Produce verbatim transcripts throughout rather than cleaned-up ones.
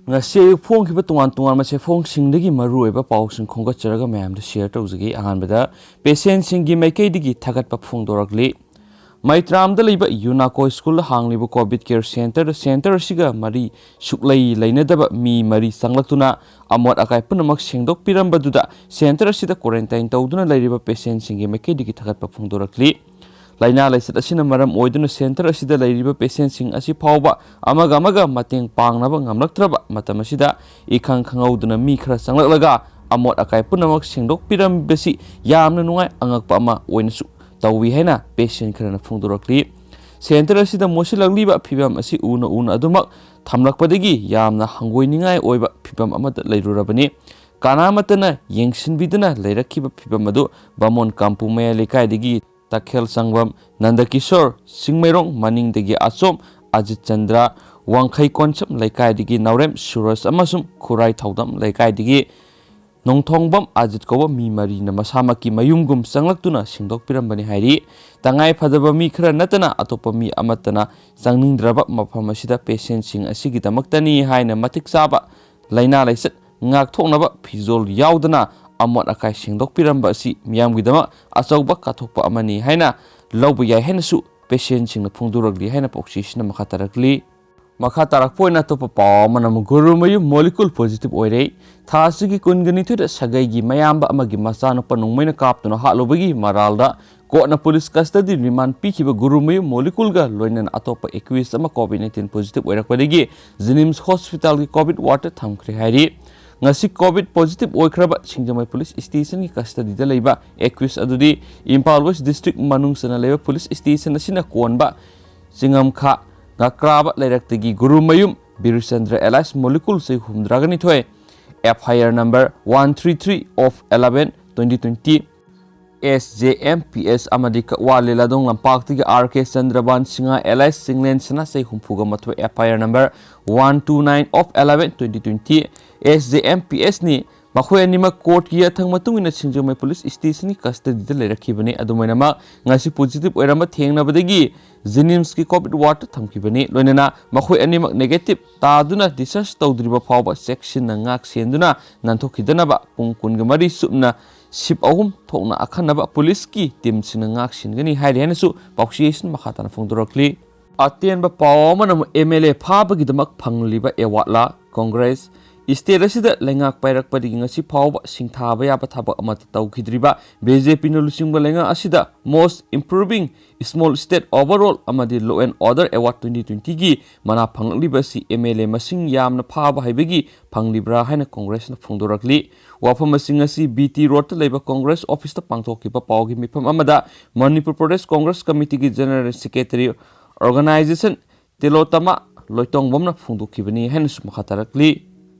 ꯉꯁꯤ ꯑꯌꯨꯛ ꯐꯣꯡꯈꯤꯕ ꯇꯣꯉꯥꯟ ꯇꯣꯉꯥꯟꯕ ꯆꯦꯐꯣꯡꯁꯤꯡꯗꯒꯤ ꯃꯔꯨꯑꯣꯏꯕ ꯄꯥꯎꯁꯤꯡ ꯈꯣꯝꯒꯠꯆꯔꯒ ꯃꯌꯥꯝꯗ ꯁꯤꯌꯔ ꯇꯧꯖꯒꯦ꯫ ꯑꯍꯥꯟꯕꯗ ꯄꯦꯁꯦꯟꯁꯤꯡꯒꯤ ꯃꯥꯏꯀꯩꯗꯒꯤ ꯊꯥꯒꯠꯄ ꯐꯣꯡꯗꯣꯔꯛꯂꯤ꯫ ꯃꯩꯇ꯭ꯔꯥꯝꯗ ꯂꯩꯕ ꯌꯨꯅꯥꯀꯣ ꯁ꯭ꯀꯨꯜꯗ ꯍꯥꯡꯂꯤꯕ ꯀꯣꯚꯤꯗ ꯀꯦꯌꯔ ꯁꯦꯟꯇꯔꯗ ꯁꯦꯟꯇꯔ ꯑꯁꯤꯒ ꯃꯔꯤ ꯁꯨꯛꯂꯩ ꯂꯩꯅꯗꯕ ꯃꯤ ꯃꯔꯤ ꯆꯪꯂꯛꯇꯨꯅ ꯑꯃꯣꯠ ꯑꯀꯥꯏ ꯄꯨꯝꯅꯃꯛ ꯁꯦꯡꯗꯣꯛꯄꯤꯔꯝꯕꯗꯨꯗ ꯁꯦꯟꯇꯔ ꯑꯁꯤꯗ ꯀ꯭ꯋꯥꯔꯦꯟꯇꯥꯏꯟ ꯇꯧꯗꯨꯅ ꯂꯩꯔꯤꯕ ꯄꯦꯁꯦꯟꯁꯤꯡꯒꯤ ꯃꯥꯏꯀꯩꯗꯒꯤ ꯊꯥꯒꯠꯄ ꯐꯣꯡꯗꯣꯔꯛꯂꯤ꯫ ꯂꯥꯏꯅꯥ ꯂꯥꯏꯆꯠ ꯑꯁꯤꯅ ꯃꯔꯝ ꯑꯣꯏꯗꯨꯅ ꯁꯦꯟꯇꯔ ꯑꯁꯤꯗ ꯂꯩꯔꯤꯕ ꯄꯦꯁꯦꯟꯁꯤꯡ ꯑꯁꯤ ꯐꯥꯎꯕ ꯑꯃꯒ ꯑꯃꯒ ꯃꯇꯦꯡ ꯄꯥꯡꯅꯕ ꯉꯝꯂꯛꯇ꯭ꯔꯕ ꯃꯇꯝ ꯑꯁꯤꯗ ꯏꯈꯪ ꯈꯪꯍꯧꯗꯅ ꯃꯤ ꯈꯔ ꯆꯪꯂꯛꯂꯒ ꯑꯃꯣꯠ ꯑꯀꯥꯏ ꯄꯨꯝꯅꯃꯛ ꯁꯦꯡꯗꯣꯛꯄꯤꯔꯝꯕꯁꯤ ꯌꯥꯝꯅ ꯅꯨꯡꯉꯥꯏ ꯑꯉꯛꯄ ꯑꯃ ꯑꯣꯏꯅꯁꯨ ꯇꯧꯏ ꯍꯥꯏꯅ ꯄꯦꯁꯦꯟ ꯈꯔꯅ ꯐꯣꯡꯗꯣꯔꯛꯂꯤ꯫ ꯁꯦꯟꯇꯔ ꯑꯁꯤꯗ ꯃꯣꯠꯁꯤꯜꯂꯛꯂꯤꯕ ꯐꯤꯕꯝ ꯑꯁꯤ ꯎꯅ ꯎꯅ ꯑꯗꯨꯃꯛ ꯊꯝꯂꯛꯄꯗꯒꯤ ꯌꯥꯝꯅ ꯍꯪꯒꯣꯏꯅꯤꯡꯉꯥꯏ ꯑꯣꯏꯕ ꯐꯤꯕꯝ ꯑꯃꯗ ꯂꯩꯔꯨꯔꯕꯅꯤ꯫ ꯀꯅꯥꯃꯠꯇꯅ ꯌꯦꯡꯁꯤꯟꯕꯤꯗꯨꯅ ꯂꯩꯔꯛꯈꯤꯕ ꯐꯤꯕꯝ ꯑꯗꯨ ꯕꯥꯃꯣꯟ ꯀꯥꯝꯄꯨ ꯃꯌꯥꯏ ꯂꯩꯀꯥꯏꯗꯒꯤ ꯇꯈꯦꯜ ꯁꯪꯕꯝ ꯅꯟꯗꯀꯤꯁꯣꯔ, ꯆꯤꯡꯃꯩꯔꯣꯡ ꯃꯅꯤꯡꯗꯒꯤ ꯑꯆꯣꯝ ꯑꯖꯤꯠ ꯆꯟꯗ꯭ꯔ, ꯋꯥꯡꯈꯩ ꯀꯣꯟꯁꯝ ꯂꯩꯀꯥꯏꯗꯒꯤ ꯅꯥꯎꯔꯦꯝ ꯁꯨꯔꯖ ꯑꯃꯁꯨꯡ ꯈꯨꯔꯥꯏ ꯊꯧꯗꯝ ꯂꯩꯀꯥꯏꯗꯒꯤ ꯅꯣꯡꯊꯣꯡꯕꯝ ꯑꯖꯤꯠ ꯀꯧꯕ ꯃꯤ ꯃꯔꯤꯅ ꯃꯁꯥꯃꯛꯀꯤ ꯃꯌꯨꯝꯒꯨꯝ ꯆꯪꯂꯛꯇꯨꯅ ꯁꯦꯡꯗꯣꯛꯄꯤꯔꯝꯕꯅꯤ ꯍꯥꯏꯔꯤ꯫ ꯇꯉꯥꯏ ꯐꯗꯕ ꯃꯤ ꯈꯔ ꯅꯠꯇꯅ ꯑꯇꯣꯞꯄ ꯃꯤ ꯑꯃꯠꯇꯅ ꯆꯪꯅꯤꯡꯗ꯭ꯔꯕ ꯃꯐꯝ ꯑꯁꯤꯗ ꯄꯦꯁꯦꯟꯁꯤꯡ ꯑꯁꯤꯒꯤꯗꯃꯛꯇꯅꯤ ꯍꯥꯏꯅ ꯃꯇꯤꯛ ꯆꯥꯕ ꯂꯥꯏꯅꯥ ꯂꯥꯏꯆꯠ ꯉꯥꯛꯊꯣꯛꯅꯕ ꯐꯤꯖꯣꯜ ꯌꯥꯎꯗꯅ ꯑꯃꯣꯠ ꯑꯀꯥꯏ ꯁꯦꯡꯗꯣꯛꯄꯤꯔꯝꯕ ꯑꯁꯤ ꯃꯤꯌꯥꯝꯒꯤꯗꯃꯛ ꯑꯆꯧꯕ ꯀꯠꯊꯣꯛꯄ ꯑꯃꯅꯤ ꯍꯥꯏꯅ ꯂꯧꯕ ꯌꯥꯏ ꯍꯥꯏꯅꯁꯨ ꯄꯦꯁꯦꯟꯁꯤꯡꯅ ꯐꯣꯡꯗꯣꯔꯛꯂꯤ ꯍꯥꯏꯅ ꯄꯥꯎꯆꯦꯁꯤꯅ ꯃꯈꯥ ꯇꯥꯔꯛꯂꯤ꯫ ꯃꯈꯥ ꯇꯥꯔꯛꯄ ꯑꯣꯏꯅ ꯑꯇꯣꯞꯄ ꯄꯥꯎ ꯑꯃꯅ ꯑꯃꯨꯛ ꯒꯨꯔꯨꯃꯌꯨꯝ ꯃꯣꯂꯤꯀꯨꯜ ꯄꯣꯖꯤꯇꯤꯚ ꯑꯣꯏꯔꯦ꯫ ꯊꯥ ꯑꯁꯤꯒꯤ ꯀꯨꯟꯒ ꯅꯤꯊꯣꯏꯗ ꯁꯥꯒꯩꯒꯤ ꯃꯌꯥꯝꯕ ꯑꯃꯒꯤ ꯃꯆꯥꯅꯨꯄꯥ ꯅꯣꯡꯃꯩꯅ ꯀꯥꯞꯇꯨꯅ ꯍꯥꯠꯂꯨꯕꯒꯤ ꯃꯔꯥꯜꯗ ꯀꯣꯔꯠꯅ ꯄꯨꯂꯤꯁ ꯀꯁꯇꯗꯤ ꯔꯤꯃꯥꯟ ꯄꯤꯈꯤꯕ ꯒꯨꯔꯨꯃꯌꯨꯝ ꯃꯣꯂꯤꯀꯨꯜꯒ ꯂꯣꯏꯅꯅ ꯑꯇꯣꯞꯄ ꯑꯦꯀ꯭ꯌꯨꯁ ꯑꯃ ꯀꯣꯚꯤꯗ ꯅꯥꯏꯟꯇꯤꯟ ꯄꯣꯖꯤꯇꯤꯚ ꯑꯣꯏꯔꯛꯄꯗꯒꯤ ꯖꯤꯅꯤꯝꯁ ꯍꯣꯁꯄꯤꯇꯥꯜꯒꯤ ꯀꯣꯚꯤꯗ ꯋꯥꯔꯗꯇ ꯊꯝꯈ꯭ꯔꯦ ꯍꯥꯏꯔꯤ꯫ ꯉꯁꯤ ꯀꯣꯚꯤꯗ ꯄꯣꯖꯤꯇꯤꯚ ꯑꯣꯏꯈ꯭ꯔꯕ ꯁꯤꯡꯖꯃꯩ ꯄꯨꯂꯤꯁ ꯁ꯭ꯇꯦꯁꯟꯒꯤ ꯀꯁꯇꯗꯤꯗ ꯂꯩꯕ ꯑꯦꯀ꯭ꯌꯨꯁ ꯑꯗꯨꯗꯤ ꯏꯝꯐꯥꯜ ꯋꯦꯁ ꯗꯤꯁꯇ꯭ꯔꯤꯛ ꯃꯅꯨꯡ ꯆꯟꯅ ꯂꯩꯕ ꯄꯨꯂꯤꯁ ꯁ꯭ꯇꯦꯁꯟ ꯑꯁꯤꯅ ꯀꯣꯟꯕ ꯆꯤꯡꯉꯝꯈꯥ ꯉꯀ꯭ꯔꯥꯕ ꯂꯩꯔꯛꯇꯒꯤ ꯒꯨꯔꯨꯃꯌꯨꯝ ꯕꯤꯔꯆꯟꯗ꯭ꯔ ꯑꯦꯂꯥꯏꯁ ꯃꯣꯂꯤꯀꯨꯜ ꯆꯍꯤ ꯍꯨꯝꯐꯨꯇꯔꯥꯒ ꯅꯤꯊꯣꯏ, F I R number one three three of eleven twenty twenty, S J M P S ꯑꯃꯗꯤ ꯀꯛꯋꯥ ꯂꯤꯂꯥꯗꯣꯡ ꯂꯝꯄꯥꯛꯇꯒꯤ R K Chandraban Singh alias Chinglen Sana ꯆꯍꯤ ꯍꯨꯝꯐꯨꯒ ꯃꯥꯊꯣꯏ, F I R number one two nine of eleven twenty twenty, S J M P ꯑꯦꯁꯅꯤ꯫ ꯃꯈꯣꯏ ꯑꯅꯤꯃꯛ ꯀꯣꯔꯠꯀꯤ ꯌꯥꯊꯪ ꯃꯇꯨꯡ ꯏꯟꯅ ꯁꯤꯡꯖꯃꯩ ꯄꯨꯂꯤꯁ ꯁ꯭ꯇꯦꯁꯟꯒꯤ ꯀꯁꯇꯗꯤꯗ ꯂꯩꯔꯛꯈꯤꯕꯅꯤ꯫ ꯑꯗꯨꯃꯥꯏꯅꯃꯛ ꯉꯁꯤ ꯄꯣꯖꯤꯇꯤꯚ ꯑꯣꯏꯔꯝꯕ ꯊꯦꯡꯅꯕꯗꯒꯤ ꯖꯦꯅꯤꯝꯁꯀꯤ ꯀꯣꯚꯤꯗ ꯋꯥꯔꯗꯇ ꯊꯝꯈꯤꯕꯅꯤ꯫ ꯂꯣꯏꯅꯅ ꯃꯈꯣꯏ ꯑꯅꯤꯃꯛ ꯅꯦꯒꯦꯇꯤꯚ ꯇꯥꯗꯨꯅ ꯗꯤꯁꯆꯥꯔꯖ ꯇꯧꯗ꯭ꯔꯤꯕ ꯐꯥꯎꯕ ꯆꯦꯛꯁꯤꯟꯅ ꯉꯥꯛ ꯁꯦꯟꯗꯨꯅ ꯅꯥꯟꯊꯣꯛꯈꯤꯗꯅꯕ ꯄꯨꯡ ꯀꯨꯟꯒ ꯃꯔꯤ ꯆꯨꯞꯅ ꯁꯤꯞ ꯑꯍꯨꯝ ꯊꯣꯛꯅ ꯑꯈꯟꯅꯕ ꯄꯨꯂꯤꯁꯀꯤ ꯇꯤꯝꯁꯤꯡꯅ ꯉꯥꯛ ꯁꯦꯟꯒꯅꯤ ꯍꯥꯏꯔꯤ ꯍꯥꯏꯅꯁꯨ ꯄꯥꯎꯆꯦꯁꯤꯡ ꯃꯈꯥ ꯇꯥꯅ ꯐꯣꯡꯗꯣꯔꯛꯂꯤ꯫ ꯑꯇꯦꯟꯕ ꯄꯥꯎ ꯑꯃꯅ ꯑꯃꯨꯛ ꯑꯦꯝ ꯑꯦꯜ ꯑꯦ ꯐꯥꯕꯒꯤꯗꯃꯛ ꯐꯪꯂꯤꯕ ꯑꯦꯋꯥꯔꯗꯂꯥ? ꯀꯣꯡꯒ꯭ꯔꯦꯁ꯫ ꯁ꯭ꯇꯦꯠ ꯑꯁꯤꯗ ꯂꯩꯉꯥꯛ ꯄꯥꯏꯔꯛꯄꯗꯒꯤ ꯉꯁꯤ ꯐꯥꯎꯕ ꯁꯤꯡꯊꯥꯕ ꯌꯥꯕ ꯊꯕꯛ ꯑꯃꯠꯇ ꯇꯧꯈꯤꯗ꯭ꯔꯤꯕ ꯕꯤ ꯖꯦ ꯄꯤꯅ ꯂꯨꯆꯤꯡꯕ ꯂꯩꯉꯥꯛ ꯑꯁꯤꯗ Most Improving Small State Overall ꯑꯃꯗꯤ Law and Order Award twenty twenty ꯒꯤ ꯃꯅꯥ ꯐꯪꯂꯛꯂꯤꯕ ꯑꯁꯤ ꯑꯦꯝ ꯑꯦꯜ ꯑꯦ ꯃꯁꯤꯡ ꯌꯥꯝꯅ ꯐꯥꯕ ꯍꯩꯕꯒꯤ ꯐꯪꯂꯤꯕ꯭ꯔꯥ ꯍꯥꯏꯅ ꯀꯣꯡꯒ꯭ꯔꯦꯁꯅ ꯐꯣꯡꯗꯣꯔꯛꯂꯤ꯫ ꯋꯥꯐꯝ ꯑꯁꯤ ꯉꯁꯤ ꯕꯤ ꯇꯤ ꯔꯣꯗꯇ ꯂꯩꯕ ꯀꯣꯡꯒ꯭ꯔꯦꯁ ꯑꯣꯐꯤꯁꯇ ꯄꯥꯡꯊꯣꯛꯈꯤꯕ ꯄꯥꯎꯒꯤ ꯃꯤꯐꯝ ꯑꯃꯗ ꯃꯅꯤꯄꯨꯔ ꯄ꯭ꯔꯗꯦꯁ ꯀꯣꯡꯒ꯭ꯔꯦꯁ ꯀꯃꯤꯇꯤꯒꯤ ꯖꯦꯅꯔꯦꯜ ꯁꯦꯀ꯭ꯔꯦꯇꯔꯤ ꯑꯣꯔꯒꯅꯥꯏꯖꯦꯁꯟ ꯇꯤꯂꯣꯇꯃ ꯂꯣꯏꯇꯣꯡꯕꯝꯅ ꯐꯣꯡꯗꯣꯛꯈꯤꯕꯅꯤ ꯍꯥꯏꯅꯁꯨ ꯃꯈꯥ ꯇꯥꯔꯛꯂꯤ꯫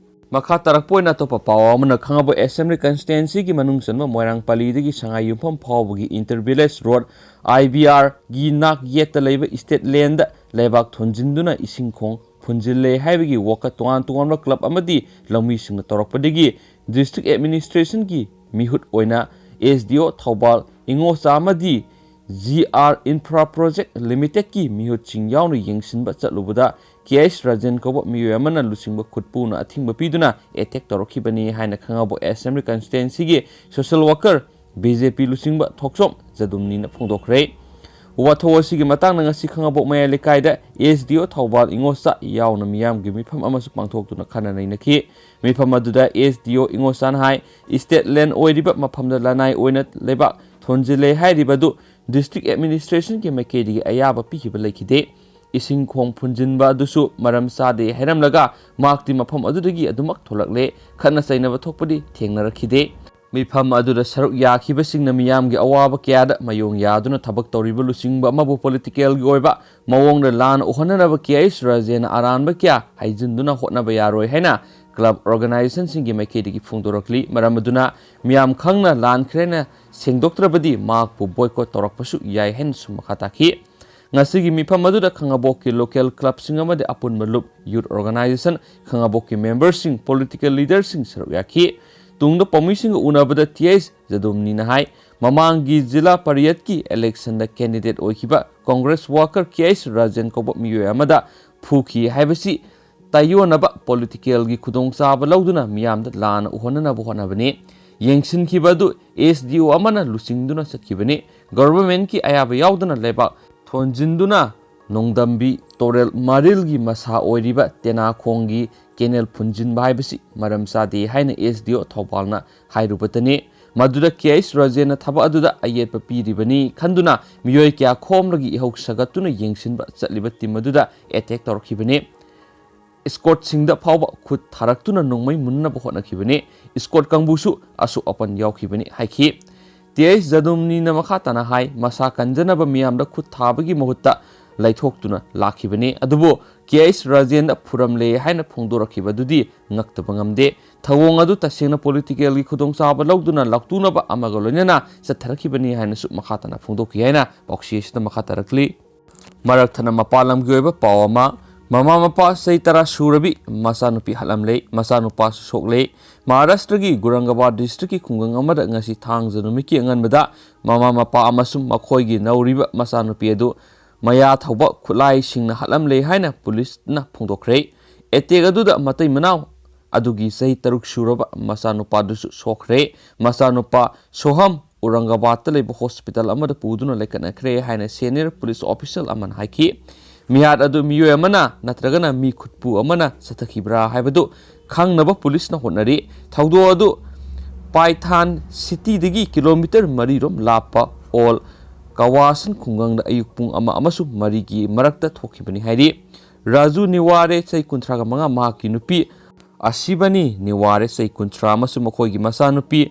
ꯃꯈꯥ ꯇꯥꯔꯛꯄ ꯑꯣꯏꯅ ꯑꯇꯣꯞꯄ ꯄꯥꯎ ꯑꯃꯅ ꯈꯥꯉꯕꯣꯛ ꯑꯦꯁꯦꯝꯕ꯭ꯂꯤ ꯀꯟꯁꯇꯤꯇ꯭ꯋꯦꯟꯁꯤꯒꯤ ꯃꯅꯨꯡ ꯆꯟꯕ ꯃꯣꯏꯔꯥꯡ ꯄꯜꯂꯤꯗꯒꯤ ꯁꯉꯥꯏ ꯌꯨꯝꯐꯝ ꯐꯥꯎꯕꯒꯤ ꯏꯟꯇꯔ ꯚꯤꯂꯦꯖ ꯔꯣꯗ, ꯑꯥꯏ ꯚꯤ ꯑꯥꯔꯒꯤ ꯅꯥꯛ ꯌꯦꯠꯇ ꯂꯩꯕ ꯁ꯭ꯇꯦꯠ ꯂꯦꯟꯗ ꯂꯩꯕꯥꯛ ꯊꯣꯟꯖꯤꯟꯗꯨꯅ ꯏꯁꯤꯡ ꯈꯣꯡ ꯐꯨꯟꯖꯤꯜꯂꯦ ꯍꯥꯏꯕꯒꯤ ꯋꯥꯀꯠ ꯇꯣꯉꯥꯟ ꯇꯣꯉꯥꯟꯕ ꯀ꯭ꯂꯕ ꯑꯃꯗꯤ ꯂꯧꯃꯤꯁꯤꯡꯅ ꯇꯧꯔꯛꯄꯗꯒꯤ ꯗꯤꯁꯇ꯭ꯔꯤꯛ ꯑꯦꯗꯃꯤꯅꯤꯁꯇ꯭ꯔꯦꯁꯟꯒꯤ ꯃꯤꯍꯨꯠ ꯑꯣꯏꯅ ꯑꯦꯁ ꯗꯤ ꯑꯣ ꯊꯧꯕꯥꯜ ꯏꯉꯣꯆꯥ ꯑꯃꯗꯤ ꯖꯤ ꯑꯥꯔ ꯏꯟꯐ꯭ꯔꯥ ꯄ꯭ꯔꯣꯖꯦꯛ ꯂꯤꯃꯤꯇꯦꯗꯀꯤ ꯃꯤꯍꯨꯠꯁꯤꯡ ꯌꯥꯎꯅ ꯌꯦꯡꯁꯤꯟꯕ ꯆꯠꯂꯨꯕꯗ ꯀꯦ ꯑꯩꯆ ꯔꯥꯖꯦꯟ ꯀꯧꯕ ꯃꯤꯑꯣꯏ ꯑꯃꯅ ꯂꯨꯆꯤꯡꯕ ꯈꯨꯠꯄꯨꯅ ꯑꯊꯤꯡꯕ ꯄꯤꯗꯨꯅ ꯑꯦꯇꯦꯛ ꯇꯧꯔꯛꯈꯤꯕꯅꯤ ꯍꯥꯏꯅ ꯈꯥꯉꯕꯣꯛ ꯑꯦꯁꯦꯝꯕ꯭ꯂꯤ ꯀꯟꯁꯇꯤꯇ꯭ꯋꯦꯟꯁꯤꯒꯤ social worker B J P ꯂꯨꯆꯤꯡꯕ ꯊꯣꯛꯆꯣꯝ ꯖꯗꯨꯝꯅꯤꯅ ꯐꯣꯡꯗꯣꯛꯈ꯭ꯔꯦ꯫ ꯋꯥꯊꯣꯛ ꯑꯁꯤꯒꯤ ꯃꯇꯥꯡꯗ ꯉꯁꯤ ꯈꯥꯉꯕꯣꯛ ꯃꯌꯥꯏ ꯂꯩꯀꯥꯏꯗ ꯑꯦꯁ ꯗꯤ ꯑꯣ ꯊꯧꯕꯥꯜ ꯏꯉꯣꯆꯥ ꯌꯥꯎꯅ ꯃꯤꯌꯥꯝꯒꯤ ꯃꯤꯐꯝ ꯑꯃꯁꯨ ꯄꯥꯡꯊꯣꯛꯇꯨꯅ ꯈꯟꯅ ꯅꯩꯅꯈꯤ꯫ ꯃꯤꯐꯝ ꯑꯗꯨꯗ ꯑꯦꯁ ꯗꯤ ꯑꯣ ꯏꯉꯣꯆꯥꯅ ꯍꯥꯏ, ꯁ꯭ꯇꯦꯠ ꯂꯦꯟ ꯑꯣꯏꯔꯤꯕ ꯃꯐꯝꯗ ꯂꯅꯥꯏ ꯑꯣꯏꯅ ꯂꯩꯕꯥꯛ ꯊꯣꯟꯖꯤꯜꯂꯦ ꯍꯥꯏꯔꯤꯕ ꯑꯗꯨ ꯗꯤꯁꯇ꯭ꯔꯤꯛ ꯑꯦꯗꯃꯤꯅꯤꯁꯇ꯭ꯔꯦꯁꯟꯒꯤ ꯃꯥꯏꯀꯩꯗꯒꯤ ꯑꯌꯥꯕ ꯄꯤꯈꯤꯕ ꯂꯩꯈꯤꯗꯦ꯫ ꯏꯁꯤꯡ ꯈꯣꯡ ꯐꯨꯟꯖꯤꯟꯕ ꯑꯗꯨꯁꯨ ꯃꯔꯝ ꯆꯥꯗꯦ ꯍꯥꯏꯔꯝꯂꯒ ꯃꯍꯥꯛꯇꯤ ꯃꯐꯝ ꯑꯗꯨꯗꯒꯤ ꯑꯗꯨꯃꯛ ꯊꯣꯛꯂꯛꯂꯦ꯫ ꯈꯠꯅ ꯆꯩꯅꯕ ꯊꯣꯛꯄꯗꯤ ꯊꯦꯡꯅꯔꯛꯈꯤꯗꯦ꯫ ꯃꯤꯐꯝ ꯑꯗꯨꯗ ꯁꯔꯨꯛ ꯌꯥꯈꯤꯕꯁꯤꯡꯅ ꯃꯤꯌꯥꯝꯒꯤ ꯑꯋꯥꯕ ꯀꯌꯥꯗ ꯃꯥꯌꯣꯡ ꯌꯥꯗꯨꯅ ꯊꯕꯛ ꯇꯧꯔꯤꯕ ꯂꯨꯆꯤꯡꯕ ꯑꯃꯕꯨ ꯄꯣꯂꯤꯇꯤꯀꯦꯜꯒꯤ ꯑꯣꯏꯕ ꯃꯑꯣꯡꯗ ꯂꯥꯟ ꯎꯍꯟꯅꯅꯕ ꯀꯦ ꯑꯩꯆ ꯔꯥꯖꯦꯟꯅ ꯑꯔꯥꯟꯕ ꯀꯌꯥ ꯍꯥꯏꯖꯤꯟꯗꯨꯅ ꯍꯣꯠꯅꯕ ꯌꯥꯔꯣꯏ ꯍꯥꯏꯅ ꯀ꯭ꯂꯕ ꯑꯣꯔꯒꯅꯥꯏꯖꯦꯁꯟꯁꯤꯡꯒꯤ ꯃꯥꯏꯀꯩꯗꯒꯤ ꯐꯣꯡꯗꯣꯔꯛꯂꯤ꯫ ꯃꯔꯝ ꯑꯗꯨꯅ ꯃꯤꯌꯥꯝ ꯈꯪꯅ ꯂꯥꯟꯈ꯭ꯔꯦꯅ ꯁꯦꯡꯗꯣꯛꯇ꯭ꯔꯕꯗꯤ ꯃꯍꯥꯛꯄꯨ ꯕꯣꯏꯀꯣꯠ ꯇꯧꯔꯛꯄꯁꯨ ꯌꯥꯏ ꯍꯥꯏꯅꯁꯨ ꯃꯈꯥ ꯇꯥꯈꯤ꯫ ꯉꯁꯤꯒꯤ ꯃꯤꯐꯝ ꯑꯗꯨꯗ ꯈꯥꯉꯕꯣꯛꯀꯤ ꯂꯣꯀꯦꯜ ꯀ꯭ꯂꯕꯁꯤꯡ ꯑꯃꯗꯤ ꯑꯄꯨꯟꯕ ꯂꯨꯞ ꯌꯨꯠ ꯑꯣꯔꯒꯅꯥꯏꯖꯦꯁꯟ, ꯈꯥꯉꯕꯣꯛꯀꯤ ꯃꯦꯝꯕꯔꯁꯤꯡ, ꯄꯣꯂꯤꯇꯤꯀꯦꯜ ꯂꯤꯗꯔꯁꯤꯡ ꯁꯔꯨꯛ ꯌꯥꯈꯤ꯫ ꯇꯨꯡꯗ ꯄꯥꯎꯃꯤꯁꯤꯡꯒ ꯎꯅꯕꯗ ꯇꯤ ꯑꯩꯆ ꯖꯗꯣꯝꯅꯤꯅ ꯍꯥꯏ, ꯃꯃꯥꯡꯒꯤ ꯖꯤꯂꯥ ꯄꯔꯤꯌꯠꯀꯤ ꯏꯂꯦꯛꯁꯟꯗ ꯀꯦꯟꯗꯤꯗꯦꯠ ꯑꯣꯏꯈꯤꯕ ꯀꯣꯡꯒ꯭ꯔꯦꯁ ꯋꯥꯀꯔ ꯀꯦ ꯑꯩꯆ ꯔꯥꯖꯦꯟ ꯀꯧꯕ ꯃꯤꯑꯣꯏ ꯑꯃꯗ ꯐꯨꯈꯤ ꯍꯥꯏꯕꯁꯤ ꯇꯥꯏꯌꯣꯟꯅꯕ ꯄꯣꯂꯤꯇꯤꯀꯦꯜꯒꯤ ꯈꯨꯗꯣꯡꯆꯥꯕ ꯂꯧꯗꯨꯅ ꯃꯤꯌꯥꯝꯗ ꯂꯥꯟꯅ ꯎꯍꯟꯅꯅꯕ ꯍꯣꯠꯅꯕꯅꯤ꯫ ꯌꯦꯡꯁꯤꯟꯈꯤꯕ ꯑꯗꯨ ꯑꯦꯁ ꯗꯤ ꯑꯣ ꯑꯃꯅ ꯂꯨꯆꯤꯡꯗꯨꯅ ꯆꯠꯈꯤꯕꯅꯤ꯫ ꯒꯚꯔꯟꯃꯦꯟꯠꯀꯤ ꯑꯌꯥꯕ ꯌꯥꯎꯗꯅ ꯂꯩꯕꯥꯛ ꯊꯣꯟꯖꯤꯟꯗꯨꯅ ꯅꯣꯡꯗꯝꯕꯤ ꯇꯣꯔꯦꯜ ꯃꯔꯤꯜꯒꯤ ꯃꯁꯥ ꯑꯣꯏꯔꯤꯕ ꯇꯦꯅꯥꯈꯣꯡꯒꯤ ꯀꯦꯅꯦꯜ ꯐꯨꯟꯖꯤꯟꯕ ꯍꯥꯏꯕꯁꯤ ꯃꯔꯝ ꯆꯥꯗꯦ ꯍꯥꯏꯅ ꯑꯦꯁ ꯗꯤ ꯑꯣ ꯊꯧꯕꯥꯜꯅ ꯍꯥꯏꯔꯨꯕꯇꯅꯤ꯫ ꯃꯗꯨꯗ ꯀꯦ ꯑꯩꯆ ꯔꯥꯖꯦꯟꯅ ꯊꯕꯛ ꯑꯗꯨꯗ ꯑꯌꯦꯠꯄ ꯄꯤꯔꯤꯕꯅꯤ ꯈꯟꯗꯨꯅ ꯃꯤꯑꯣꯏ ꯀꯌꯥ ꯈꯣꯝꯂꯒ ꯏꯍꯧ ꯁꯥꯒꯠꯇꯨꯅ ꯌꯦꯡꯁꯤꯟꯕ ꯆꯠꯂꯤꯕ ꯇꯤꯝ ꯑꯗꯨꯗ ꯑꯦꯇꯦꯛ ꯇꯧꯔꯛꯈꯤꯕꯅꯤ꯫ ꯏꯁꯀꯣꯠꯁꯤꯡꯗ ꯐꯥꯎꯕ ꯈꯨꯠ ꯊꯥꯔꯛꯇꯨꯅ ꯅꯣꯡꯃꯩ ꯃꯨꯟꯅꯕ ꯍꯣꯠꯅꯈꯤꯕꯅꯤ꯫ ꯏꯁꯀꯣꯠ ꯀꯥꯡꯕꯨꯁꯨ ꯑꯁꯣꯛ ꯑꯄꯟ ꯌꯥꯎꯈꯤꯕꯅꯤ ꯍꯥꯏꯈꯤ꯫ ꯇꯤ ꯑꯩꯆ ꯖꯗꯨꯝꯅꯤꯅ ꯃꯈꯥ ꯇꯥꯅ ꯍꯥꯏ, ꯃꯁꯥ ꯀꯟꯖꯅꯕ ꯃꯤꯌꯥꯝꯗ ꯈꯨꯠ ꯊꯥꯕꯒꯤ ꯃꯍꯨꯠꯇ ꯂꯩꯊꯣꯛꯇꯨꯅ ꯂꯥꯛꯈꯤꯕꯅꯤ꯫ ꯑꯗꯨꯕꯨ ꯀꯦ ꯑꯩꯆ ꯔꯥꯖꯦꯟꯗ ꯐꯨꯔꯝꯂꯦ ꯍꯥꯏꯅ ꯐꯣꯡꯗꯣꯔꯛꯈꯤꯕ ꯑꯗꯨꯗꯤ ꯉꯛꯇꯕ ꯉꯝꯗꯦ꯫ ꯊꯧꯑꯣꯡ ꯑꯗꯨ ꯇꯁꯦꯡꯅ ꯄꯣꯂꯤꯇꯤꯀꯦꯜꯒꯤ ꯈꯨꯗꯣꯡꯆꯥꯕ ꯂꯧꯗꯨꯅ ꯂꯥꯎꯇꯨꯅꯕ ꯑꯃꯒ ꯂꯣꯏꯅꯅ ꯆꯠꯊꯔꯛꯈꯤꯕꯅꯤ ꯍꯥꯏꯅꯁꯨ ꯃꯈꯥ ꯇꯥꯅ ꯐꯣꯡꯗꯣꯛꯈꯤ ꯍꯥꯏꯅ ꯄꯥꯎꯆꯦ ꯑꯁꯤꯗ ꯃꯈꯥ ꯇꯥꯔꯛꯂꯤ꯫ ꯃꯔꯛ ꯊꯠꯅ ꯃꯄꯥꯟ ꯂꯝꯒꯤ ꯑꯣꯏꯕ ꯄꯥꯎ ꯑꯃ, ꯃꯃꯥ ꯃꯄꯥ ꯆꯍꯤ ꯇꯔꯥ ꯁꯨꯔꯕꯤ ꯃꯆꯥꯅꯨꯄꯤ ꯍꯥꯠꯂꯝꯂꯦ, ꯃꯆꯥꯅꯨꯄꯥꯁꯨ ꯁꯣꯛꯂꯦ꯫ ꯃꯍꯥꯔꯥꯁꯇ꯭ꯔꯒꯤ ꯒꯨꯔꯪꯒꯕꯥꯗ ꯗꯤꯁꯇ꯭ꯔꯤꯛꯀꯤ ꯈꯨꯡꯒꯪ ꯑꯃꯗ ꯉꯁꯤ ꯊꯥꯡꯖ ꯅꯨꯃꯤꯠꯀꯤ ꯑꯉꯟꯕꯗ ꯃꯃꯥ ꯃꯄꯥ ꯑꯃꯁꯨꯡ ꯃꯈꯣꯏꯒꯤ ꯅꯧꯔꯤꯕ ꯃꯆꯥꯅꯨꯄꯤ ꯑꯗꯨ ꯃꯌꯥ ꯊꯧꯕ ꯈꯨꯠꯂꯥꯏꯁꯤꯡꯅ ꯍꯥꯠꯂꯝꯂꯦ ꯍꯥꯏꯅ ꯄꯨꯂꯤꯁꯅ ꯐꯣꯡꯗꯣꯛꯈ꯭ꯔꯦ꯫ ꯑꯦꯇꯦꯛ ꯑꯗꯨꯗ ꯃꯇꯩ ꯃꯅꯥꯎ ꯑꯗꯨꯒꯤ ꯆꯍꯤ ꯇꯔꯨꯛ ꯁꯨꯔꯕ ꯃꯆꯥꯅꯨꯄꯥꯗꯨꯁꯨ ꯁꯣꯛꯈ꯭ꯔꯦ꯫ ꯃꯆꯥꯅꯨꯄꯥ ꯁꯣꯍꯝ ꯑꯧꯔꯪꯒꯕꯥꯗꯇ ꯂꯩꯕ ꯍꯣꯁꯄꯤꯇꯥꯜ ꯑꯃꯗ ꯄꯨꯗꯨꯅ ꯂꯩꯈꯠꯅꯈ꯭ꯔꯦ ꯍꯥꯏꯅ ꯁꯦꯅꯤꯌꯔ ꯄꯨꯂꯤꯁ ꯑꯣꯐꯤꯁꯤꯌꯦꯜ ꯑꯃꯅ ꯍꯥꯏꯈꯤ꯫ ꯃꯤꯍꯥꯠ ꯑꯗꯨ ꯃꯤꯑꯣꯏ ꯑꯃꯅ ꯅꯠꯇ꯭ꯔꯒꯅ ꯃꯤ ꯈꯨꯠꯄꯨ ꯑꯃꯅ ꯆꯠꯊꯈꯤꯕ꯭ꯔꯥ ꯍꯥꯏꯕꯗꯨ ꯈꯪꯅꯕ ꯄꯨꯂꯤꯁꯅ ꯍꯣꯠꯅꯔꯤ꯫ ꯊꯧꯗꯣꯛ ꯑꯗꯨ ꯄꯥꯏꯊꯥꯟ ꯁꯤꯇꯤꯗꯒꯤ ꯀꯤꯂꯣꯃꯤꯇꯔ ꯃꯔꯤ ꯔꯣꯝ ꯂꯥꯞꯄ ꯑꯣꯜ ꯀꯋꯥꯁꯟ ꯈꯨꯡꯒꯪꯗ ꯑꯌꯨꯛ ꯄꯨꯡ ꯑꯃ ꯑꯃꯁꯨꯡ ꯃꯔꯤꯒꯤ ꯃꯔꯛꯇ ꯊꯣꯛꯈꯤꯕꯅꯤ ꯍꯥꯏꯔꯤ꯫ ꯔꯥꯖꯨ ꯅꯤꯋꯥꯔꯦ, ꯆꯍꯤ ꯀꯨꯟꯊ꯭ꯔꯥꯒ ꯃꯉꯥ, ꯃꯍꯥꯛꯀꯤ ꯅꯨꯄꯤ ꯑꯁꯤꯕꯅꯤ ꯅꯤꯋꯥꯔꯦ, ꯆꯍꯤ ꯀꯨꯟꯊ꯭ꯔꯥ, ꯑꯃꯁꯨꯡ ꯃꯈꯣꯏꯒꯤ ꯃꯆꯥꯅꯨꯄꯤ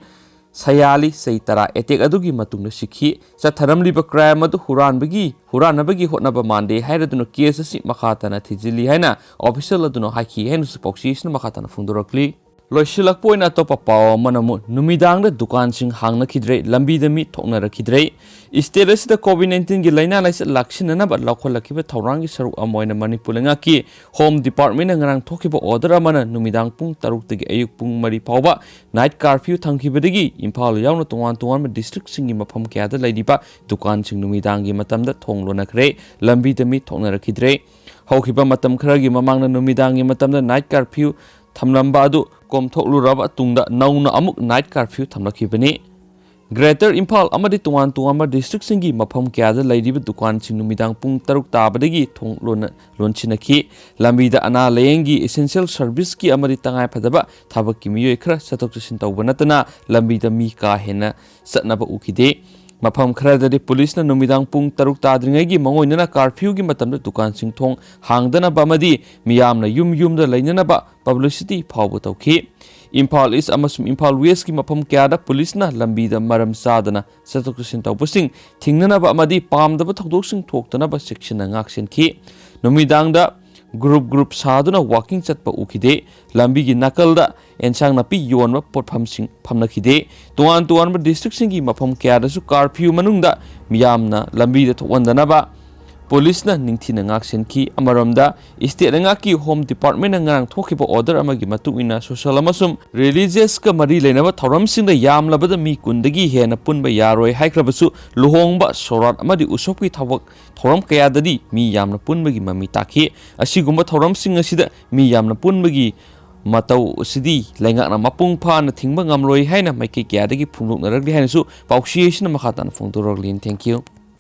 ꯁꯌꯥꯂꯤ, ꯆꯍꯤ ꯇꯔꯥ, ꯑꯦꯇꯦꯛ ꯑꯗꯨꯒꯤ ꯃꯇꯨꯡꯗ ꯁꯤꯈꯤ꯫ ꯆꯠꯊꯔꯝꯂꯤꯕ ꯀ꯭ꯔꯥꯏꯝ ꯑꯗꯨ ꯍꯨꯔꯥꯟꯕꯒꯤ, ꯍꯨꯔꯥꯟꯅꯕꯒꯤ ꯍꯣꯠꯅꯕ ꯃꯥꯟꯗꯦ ꯍꯥꯏꯔꯗꯨꯅ ꯀꯦꯁ ꯑꯁꯤ ꯃꯈꯥ ꯇꯥꯅ ꯊꯤꯖꯤꯜꯂꯤ ꯍꯥꯏꯅ ꯑꯣꯐꯤꯁꯤꯌꯦꯜ ꯑꯗꯨꯅ ꯍꯥꯏꯈꯤ ꯍꯥꯏꯅꯁꯨ ꯄꯥꯎꯆꯦ ꯑꯁꯤꯅ ꯃꯈꯥ ꯇꯥꯅ ꯐꯣꯡꯗꯣꯔꯛꯂꯤ꯫ ꯂꯣꯏꯁꯤꯜꯂꯛꯄ ꯑꯣꯏꯅ ꯑꯇꯣꯞꯄ ꯄꯥꯎ ꯑꯃꯅ ꯑꯃꯨꯛ ꯅꯨꯃꯤꯗꯥꯡꯗ ꯗꯨꯀꯥꯟꯁꯤꯡ ꯍꯥꯡꯅꯈꯤꯗ꯭ꯔꯦ, ꯂꯝꯕꯤꯗ ꯃꯤ ꯊꯣꯛꯅꯔꯛꯈꯤꯗ꯭ꯔꯦ꯫ State ꯑꯁꯤꯗ COVID nineteen ꯒꯤ ꯂꯥꯏꯅꯥ ꯂꯥꯏꯆꯠ ꯂꯥꯛꯁꯤꯟꯅꯅꯕ ꯂꯧꯈꯠꯂꯛꯈꯤꯕ ꯊꯧꯔꯥꯡꯒꯤ ꯁꯔꯨꯛ ꯑꯃ ꯑꯣꯏꯅ ꯃꯅꯤꯄꯨꯔ ꯂꯩꯉꯥꯛꯀꯤ Home Department ꯅ ꯉꯔꯥꯡ ꯊꯣꯛꯈꯤꯕ order ꯑꯃꯅ ꯅꯨꯃꯤꯗꯥꯡ ꯄꯨꯡ ꯇꯔꯨꯛꯇꯒꯤ ꯑꯌꯨꯛ ꯄꯨꯡ ꯃꯔꯤ ꯐꯥꯎꯕ night curfew ꯊꯝꯈꯤꯕꯗꯒꯤ ꯏꯝꯐꯥꯜ ꯌꯥꯎꯅ ꯇꯣꯉꯥꯟ ꯇꯣꯉꯥꯟꯕ district ꯁꯤꯡꯒꯤ ꯃꯐꯝ ꯀꯌꯥꯗ ꯂꯩꯔꯤꯕ ꯗꯨꯀꯥꯟꯁꯤꯡ ꯅꯨꯃꯤꯗꯥꯡꯒꯤ ꯃꯇꯝꯗ ꯊꯣꯡ ꯂꯣꯟꯅꯈ꯭ꯔꯦ, ꯂꯝꯕꯤꯗ ꯃꯤ ꯊꯣꯛꯅꯔꯛꯈꯤꯗ꯭ꯔꯦ꯫ ꯍꯧꯈꯤꯕ ꯃꯇꯝ ꯈꯔꯒꯤ ꯃꯃꯥꯡꯗ ꯅꯨꯃꯤꯗꯥꯡꯒꯤ ꯃꯇꯝꯗ night curfew ꯊꯝꯂꯝꯕ ꯑꯗꯨ ꯀꯣꯝꯊꯣꯛꯂꯨꯔꯕ ꯇꯨꯡꯗ ꯅꯧꯅ ꯑꯃꯨꯛ night curfew ꯊꯝꯂꯛꯈꯤꯕꯅꯤ꯫ Greater ꯏꯝꯐꯥꯜ ꯑꯃꯗꯤ ꯇꯣꯉꯥꯟ ꯇꯣꯉꯥꯟꯕ district ꯁꯤꯡꯒꯤ ꯃꯐꯝ ꯀꯌꯥꯗ ꯂꯩꯔꯤꯕ ꯗꯨꯀꯥꯟꯁꯤꯡ ꯅꯨꯃꯤꯗꯥꯡ ꯄꯨꯡ ꯇꯔꯨꯛ ꯇꯥꯕꯗꯒꯤ ꯊꯣꯡ ꯂꯣꯟꯅ-, ꯂꯣꯟꯁꯤꯟꯅꯈꯤ꯫ ꯂꯝꯕꯤꯗ ꯑꯅꯥ ꯂꯥꯌꯦꯡꯒꯤ essential service ꯀꯤ ꯑꯃꯗꯤ ꯇꯉꯥꯏꯐꯗꯕ ꯊꯕꯛꯀꯤ ꯃꯤꯑꯣꯏ ꯈꯔ ꯆꯠꯊꯣꯛ ꯆꯠꯁꯤꯟ ꯇꯧꯕ ꯅꯠꯇꯅ ꯂꯝꯕꯤꯗ ꯃꯤ ꯀꯥ ꯍꯦꯟꯅ ꯆꯠꯅꯕ ꯎꯈꯤꯗꯦ꯫ ꯃꯐꯝ ꯈꯔꯗꯗꯤ ꯄꯨꯂꯤꯁꯅ ꯅꯨꯃꯤꯗꯥꯡ ꯄꯨꯡ ꯇꯔꯨꯛ ꯇꯥꯗ꯭ꯔꯤꯉꯩꯒꯤ ꯃꯉꯣꯏꯅꯅ curfew ꯒꯤ ꯃꯇꯝꯗ ꯗꯨꯀꯥꯟꯁꯤꯡ ꯊꯣꯡ ꯍꯥꯡꯗꯅꯕ ꯑꯃꯗꯤ ꯃꯤꯌꯥꯝꯅ ꯌꯨꯝ ꯌꯨꯝꯗ ꯂꯩꯅꯅꯕ publicity ꯐꯥꯎꯕ ꯇꯧꯈꯤ꯫ ꯏꯝꯐꯥꯜ East ꯑꯃꯁꯨꯡ ꯏꯝꯐꯥꯜ West ꯀꯤ ꯃꯐꯝ ꯀꯌꯥꯗ ꯄꯨꯂꯤꯁꯅ ꯂꯝꯕꯤꯗ ꯃꯔꯝ ꯆꯥꯗꯅ ꯆꯠꯊꯣꯛ ꯆꯠꯁꯤꯟ ꯇꯧꯕꯁꯤꯡ ꯊꯤꯡꯅꯅꯕ ꯑꯃꯗꯤ ꯄꯥꯝꯗꯕ ꯊꯧꯗꯣꯛꯁꯤꯡ ꯊꯣꯛꯇꯅꯕ ꯆꯦꯛꯁꯤꯟꯅ ꯉꯥꯛꯁꯦꯟꯈꯤ꯫ ꯅꯨꯃꯤꯗꯥꯡꯗ group group ꯁꯥꯗꯨꯅ walking ꯆꯠꯄ ꯎꯈꯤꯗꯦ꯫ ꯂꯝꯕꯤꯒꯤ ꯅꯥꯀꯜꯗ ꯑꯦꯟꯁꯥꯡ ꯅꯥꯄꯤ ꯌꯣꯟꯕ ꯄꯣꯠꯐꯝꯁꯤꯡ ꯐꯝꯅꯈꯤꯗꯦ꯫ ꯇꯣꯉꯥꯟ ꯇꯣꯉꯥꯟꯕ district ꯁꯤꯡꯒꯤ ꯃꯐꯝ ꯀꯌꯥꯗꯁꯨ curfew ꯃꯅꯨꯡꯗ ꯃꯤꯌꯥꯝꯅ ꯂꯝꯕꯤꯗ ꯊꯣꯛꯍꯟꯗꯅꯕ ꯄꯨꯂꯤꯁꯅ ꯅꯤꯡꯊꯤꯅ ꯉꯥꯛꯁꯦꯟꯈꯤ꯫ ꯑꯃꯔꯣꯝꯗ, state ꯂꯩꯉꯥꯛꯀꯤ Home Department ꯅ ꯉꯔꯥꯡ ꯊꯣꯛꯈꯤꯕ order ꯑꯃꯒꯤ ꯃꯇꯨꯡ ꯏꯟꯅ social ꯑꯃꯁꯨꯡ religious ꯀ ꯃꯔꯤ ꯂꯩꯅꯕ ꯊꯧꯔꯝꯁꯤꯡꯗ ꯌꯥꯝꯂꯕꯗ ꯃꯤ ꯀꯨꯟꯗꯒꯤ ꯍꯦꯟꯅ ꯄꯨꯟꯕ ꯌꯥꯔꯣꯏ ꯍꯥꯏꯈ꯭ꯔꯕꯁꯨ, ꯂꯨꯍꯣꯡꯕ, ꯁꯣꯔꯥꯠ ꯑꯃꯗꯤ ꯎꯁꯣꯞꯀꯤ ꯊꯕꯛ ꯊꯧꯔꯝ ꯀꯌꯥꯗꯗꯤ ꯃꯤ ꯌꯥꯝꯅ ꯄꯨꯟꯕꯒꯤ ꯃꯃꯤ ꯇꯥꯈꯤ꯫ ꯑꯁꯤꯒꯨꯝꯕ ꯊꯧꯔꯝꯁꯤꯡ ꯑꯁꯤꯗ ꯃꯤ ꯌꯥꯝꯅ ꯄꯨꯟꯕꯒꯤ ꯃꯇꯧ ꯑꯁꯤꯗꯤ ꯂꯩꯉꯥꯛꯅ ꯃꯄꯨꯡ ꯐꯥꯅ ꯊꯤꯡꯕ ꯉꯝꯂꯣꯏ ꯍꯥꯏꯅ ꯃꯥꯏꯀꯩ ꯀꯌꯥꯗꯒꯤ ꯐꯣꯡꯗꯣꯛꯅꯔꯛꯂꯤ ꯍꯥꯏꯅꯁꯨ ꯄꯥꯎꯆꯦ ꯑꯁꯤꯅ ꯃꯈꯥ ꯇꯥꯅ ꯐꯣꯡꯗꯣꯔꯛꯂꯤ꯫ Thank you꯫